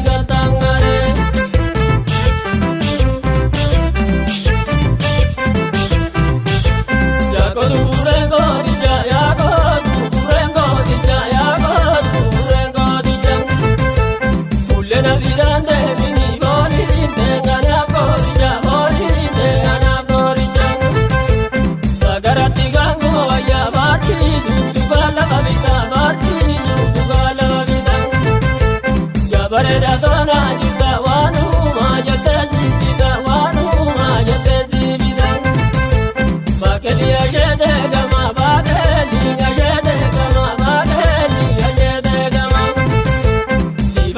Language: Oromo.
Galtangare. Yaakotu bureengo dija, yaakotu bureengo dija, yaakotu bureengo dija. Kullena bidande mini fooni tengana korija, fooni tengana korija. Sagaratti gaanguma wayyaa baartii suusugaa lafa bitaa, baartii suusugaa lafa bitaa. Jabareeda toonaa jirta, waanumaa jettee siibita, waanumaa jettee siibita. Baaqelii asheete gama, baaqelii asheete.